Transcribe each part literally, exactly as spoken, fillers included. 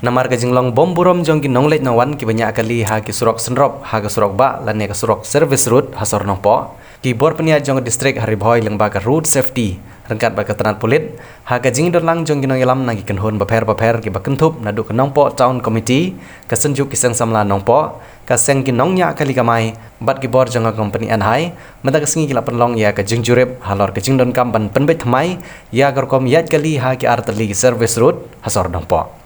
Namar ka jinglong bym burom jong ki nongleit nongwan kiba ñiah kali ha ki surok synrop, ha ka surok bah lane ka surok service road ha sor Nongpoh, ki bor pynïaid jong ka district ha Ri Bhoi lyngba ka Road Safety ryngkat bad ka tnat pulit, ha ka jingdonlang jong ki nongïalam na ki kynhun bapher bapher kiba kynthup naduh ka Nongpoh Town Committee, ka Synjuk ki Seng Samla Nongpoh, ka Seng ki Nongñiah Kali Kamai bad ki bor jong ka kompani Enhai, mynta ka sngi ki la pynlong ïa ka jingjurip halor ka jingdonkam ban pynbeit thymmai ïa ka rukom ïaid kali ha ki artylli ki service road ha sor Nongpoh.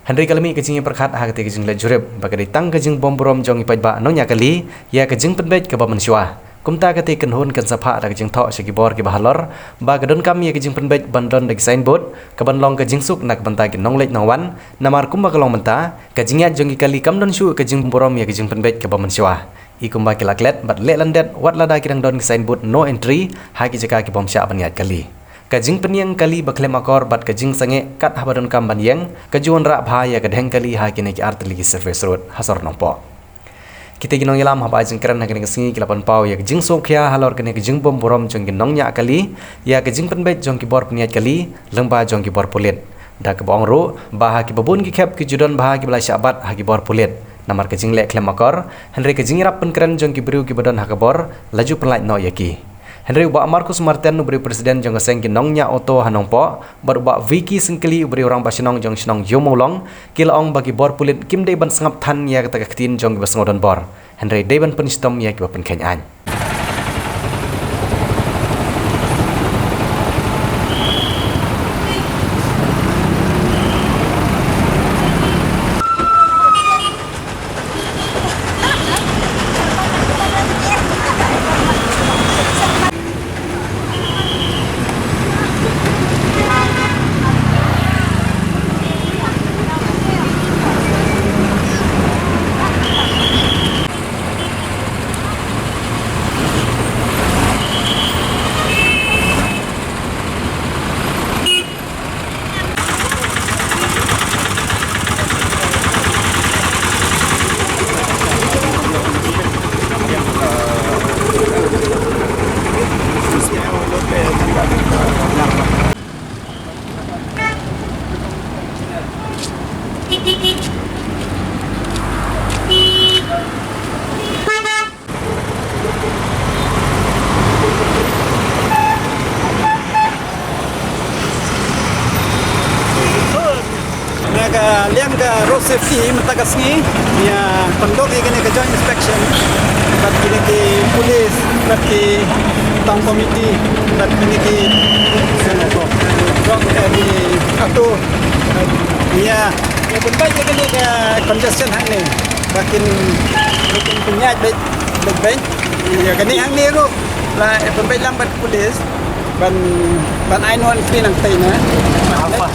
Hynrei ka la mih ka jingïapyrkhat ha katei ka jingleit jurip ba ka dei tang ka jingbym burom jong ki paidbah nongñiah kali ïa ka jingpynbeit kaba mynshuwa. Kumta katei ka kynhun kan sa phah da ka jingthoh sha ki bor kiba halor ba ka donkam ïa ka jingpynbeit ban don da ki signboard kaban long ka jingsuk na ka bynta ki nongleit nongwan, namar kumba ka long mynta, ka jingïaid jong ki kali kam don shuh ka jingburom ïa ka jingpynbeit kaba mynshuwa. I kumba ki la klet bad leh lyndet wat lada ki dang don ki signboard no entry ha ki jaka ki bym shah ban ïaid kali. Ka jingpynïeng kali ba khlem akor bad ka jingsangeh kat haba donkam ban ïeng, ka ju wanrah bha ïa ka dheng kali ha kine ki artylli ki service road ha sor Nongpoh. Kitei ki nongïalam haba ai jingkren ha kane ka sngi ki la pynpaw ïa ka jingsngewkhia halor kane ka jingbym burom jong ki nongñiah kali ïa ka jingpynbeit jong ki bor pynïaid kali lyngba jong ki bor pulit. Da kaba ong ruh ba ha kiba bun ki khep ki ju don bha kiba la shah bat ha ki bor pulit. Namar ka jingleh khlem akor, hynrei ka jingïarap pynkren jong ki briew kiba don ha ka bor la ju pynlait noh ïa ki. Hynrei u Bah Marcus Marten, u briew president jong ka seng ki nongñiah auto ha Nongpoh, bad u Bah Vicky Syngkli, u briew rangbah shnong jong shnong Ïewmawlong, ki la ong ba ki bor pulit kim dei ban sngap than ïa kata ka ktien jong kiba sngew donbor, hynrei dei ban pynshitom ïa kiba pynkheiñ aiñ. Na ka liang ka road safety mynta ka sngi, ïa pynlong ïa kane ka joint inspection bad kine ki police, bad ki town committee, bad kine ki, eh, ki auto, ïa, ïa pynbeit ïa kane ka congestion hangne ba kin, ba kin pynïaid beit, beit, beit. Ïa kane hangne ruh la pynbeit lang bad police ban, ban ai non kti nang tei na. Alpha.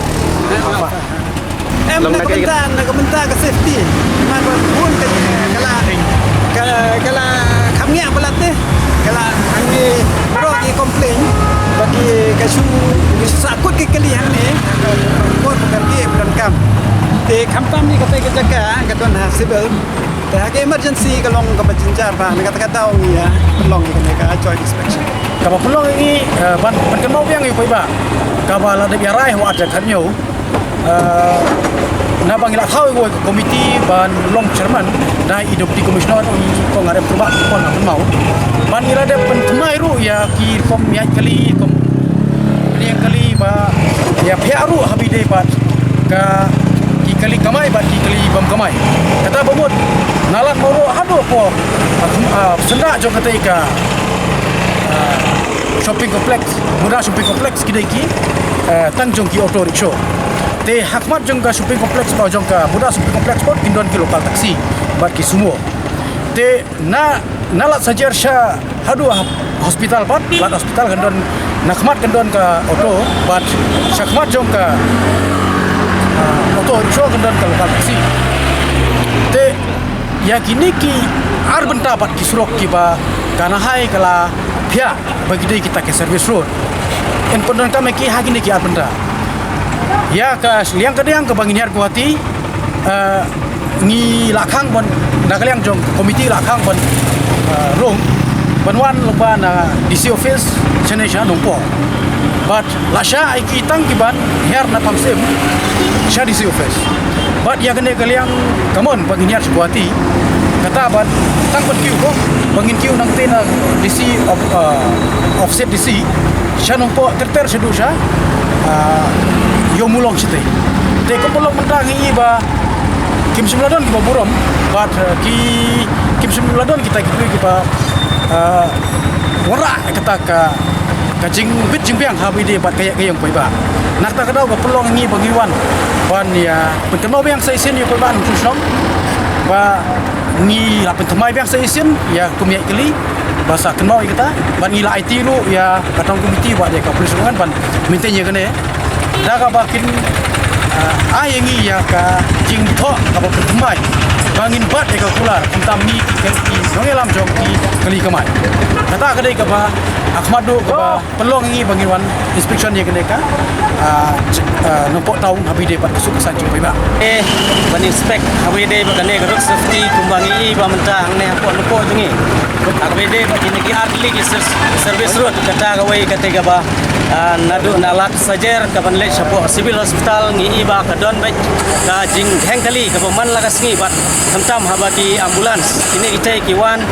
Eh, Alpha. Em, na ka bynta, na ka bynta ka safety. Namar ba bun ka, ka la, ka, ka la kham ngiah palat te. Ka la hangne baroh ki complain ba ki ka shu, ki shu sahkut ki kali hangne. Ka bor ka ki ba donkam. Te khamtam ïa kata ka jaka ka don ha civil. Te ha ka emergency ka long kaba jynjar bha, na kata ka daw ngi ïa pynlong ïa kane ka joint inspection. Kaba pynlong ïa ngi, eh, ban, ban kynmaw biang ïa u paidbah kaba la dep ïa rai ha u article khathynñiew, eh, naba ngi la thaw ïa u ka committee ban long chairman da i Deputy Commissioner, i Kong R M Kurbah, i Kong R M Kurbah ban ngi la dep pynthymmai ruh ïa ki rukom ïaid kali, rukom pynïeng kali ba ïa phiah ruh ha ba ïadei bad ka ki kali kamai bad ki kali bym kamai. Kata ba mut na Ladmawroh haduh hapoh, ah, kum, ah, syndah jong katei ka, ah, shopping complex, Muda Shopping Complex ki dei ki, ah, tang jong ki auto rickshaw. Te ha khmat jong ka shopping complex, ba jong ka Muda Shopping Complex pat kin don ki local taxi bad ki sumo. Te na, na Ladsajer sha haduh ha hospital pat, Lad Hospital kan don, na khmat kan don ka auto, bad sha khmat jong ka, ah, auto rickshaw kan don ka local taxi. Te ïa kine ki ar bynta bad ki surok kiba ka Enhai ka la phiah ba ki dei kita ki service road. Yn pyndonkam ïa ki ha kine ki ar bynta. Ïa ka liang ka diang kaba ngin hiar Guwahati, eh, ngi la khang ban, na ka liang jong committee la khang ban, eh, rung ban wan lyngba na D C office shane sha Nongpoh. Bad la shah ïa ki tang ki ban hiar na Pamsiem sha D C office. Bad ïa kane ka liang ka mon ba ngin ïaid sha Guwahati. Kata bad tang ban kiew ko ba ngin kiew nangta na D C of, uh, office D C. Sha Nongpoh ter ter shaduh sha, uh, Ïew Mulong shitei. Te kumba long mynta ngi i ba kim shym la don kiba burom bad, uh, ki kim shym la don kita ki briew kiba, uh, wanrah kata ka ka jingbit jingbiang ha ba ïadei bad ka ïa ka ïong paidbah. Na kata ka daw ka pynlong ngi ba ngi wan ban ïa pynkynmaw biang sa shisien ïa u paidbah nongshong shnong ba ngi la pynthymmai biang sa shisien ïa ka kum ïaid kali ba sa kynmaw ïa kata bad ngi la aiti ruh ïa ka town committee bad ïa ka police ruh ban maintain ïa kane. Da kaba kin, ah, ai ïa ngi ïa ka jingthoh kaba pynthymmai ba ngin bat ïa ka kular khamtam ngi ki, ki nongïalam jong ki kali kamai. Kata ka dei kaba, ah, khmat duh kaba pynlong ngi ba ngi wan inspection ïa kane ka, ah, ch-, ah, Nongpoh town ha ba ïadei bad ka suk ka saiñ jong paidbah. Eh, ban inspect ha ba ïadei bad kane ka road safety kumba ngi i ba mynta hangne hapoh Nongpoh jong ngi. Ha ba ïadei bad kine ki artylli ki ser-, service road kata kawei kata kaba, ah, naduh na Lad Sajer kaban leit shapoh Civil Hospital ngi i ba ka don beit ka jingdheng kali kaba man la ka sngi bad khamtam haba ki ambulance kine ki tei ki wan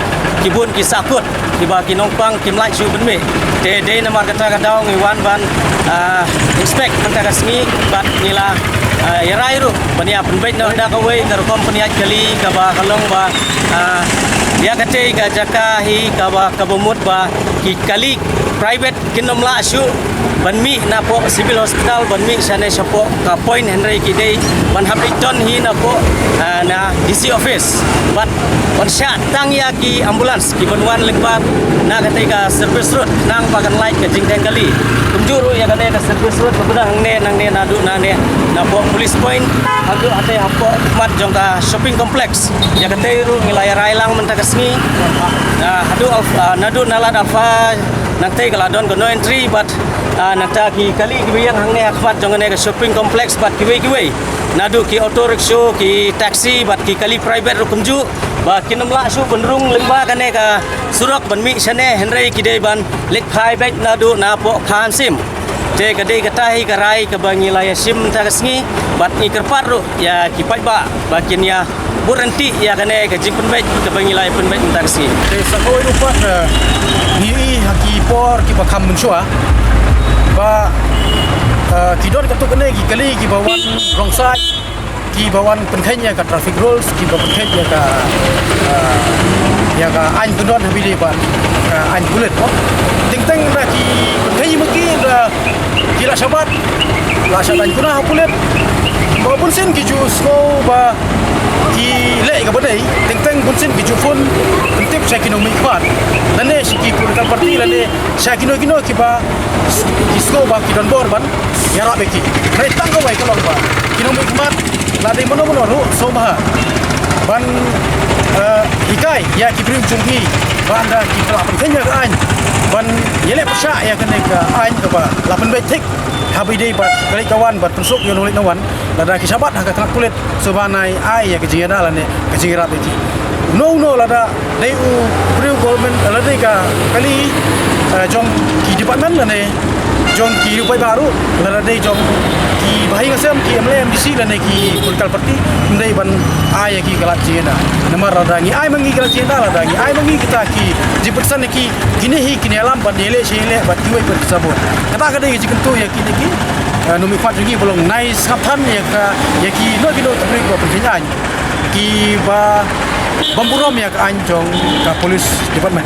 ki bun ki sahkut kiba ki nongpang kim lah shuh ban mih. Te dei namar kata ka daw ngi wan ban, ah, inspect mynta ka sngi bad ngi la, ah, ïarai ruh ban ïa pynbeit noh da kawei ka rukom pynïaid kali kaba ka long ba, ah, ïa katei ka jaka hi kaba kaba mut ba ki kali private kin ym lah shuh ban mih napoh Civil Hospital ban mih shane shapoh ka point hynrei ki dei ban hap ïaid ton hi napoh, ah, na D C office. Bad ban shah tang ïa ki ambulance ki ban wan lyngba na katei ka service road nang ba kan lait ka jingdheng kali. Kumjuh ruh ïa kane ka service road kaba dang hangne nangne naduh nane napoh police point haduh hatei hapoh khmat jong ka shopping complex. Ïa katei ruh ngi la ïarai lang mynta ka sngi. Ah, haduh Alpha, ah, naduh na Lad Alpha nangtei ka la don ka no entry bad, ah, nangta ki kali kiba ïeng hangne ha khmat jong kane ka shopping complex bad kiwei kiwei. Naduh ki auto rickshaw, ki taxi bad ki kali private ruh kumjuh ba kin ym lah shuh ban rung lyngba kane ka surok ban mih shane hynrei ki dei ban leit phai beit naduh napoh Kha Hansim. Te ka dei kata hi ka rai kaba ngi la ïa shim mynta ka sngi bad ngi kyrpad ruh ïa ki paidbah ba kin ïa bud ryntih ïa kane ka jingpynbeit kaba ngi la ïa pynbeit mynta ka sngi. Te sa kawei ruh pat, eh, ngi i ha ki por kiba kham mynshuwa ba, eh, ki don katto katne ki kali kiba wan rong sait, kiba wan pynkheiñ ïa ka traffic rules, kiba pynkheiñ ïa ka, eh, ïa ka aiñ kyndon ha ba ïadei bad ka aiñ pulit. Teng teng da ki pynkheiñ ma ki da ki la shabat, la shah daiñ kuna ha pulit. Ba bunsien ki ju sngew ba ki leh kaba dei, teng teng bunsien ki ju phone pyntip sha ki nongmihkhmat lane sha ki political party lane sha kino kino kiba ki sngew ba ki don bor ban ïarap ïa ki. Hynrei tang kawei ka long ba ki nongmihkhmat la dei mano mano ruh sngewbha ban, eh, hikai ïa ki briew jong ki ba ynda ki la pynkheiñ ïa ka aiñ ban ïaleh pyrshah ïa kane ka aiñ kaba la pynbeit thik ha ba ïadei bad ka leit ka wan bad pynsuk ïa u nongleit nongwan. Lada ki shabat ha ka tnat pulit sngewbha nai ai ïa ka jingïada lane ka jingïarap ïa ki. Uno uno lada dei u briew government lada dei ka kali, eh, jong ki department lane jong ki riew paidbah ruh, lada dei jong ki bahaïing hasem, ki M L A, M D C lane ki political party, ym dei ban ai ïa ki ka lad jingïada. Namar lada ngi ai ma ngi ka lad jingïada, lada ngi ai ma ngi kita ki jingpynsan ïa ki, kine hi kin ïalam ban ïaleh sha ïaleh bad kiwei pat ki sabot. Kata ka dei ka jingkyntu ïa kine ki, eh, nongmihkhmat jong ngi ba long nai sngap than ïa ka, ïa kino kino ki briew ba pynkheiñ aiñ, kiba bym burom ïa ka aiñ jong ka police department.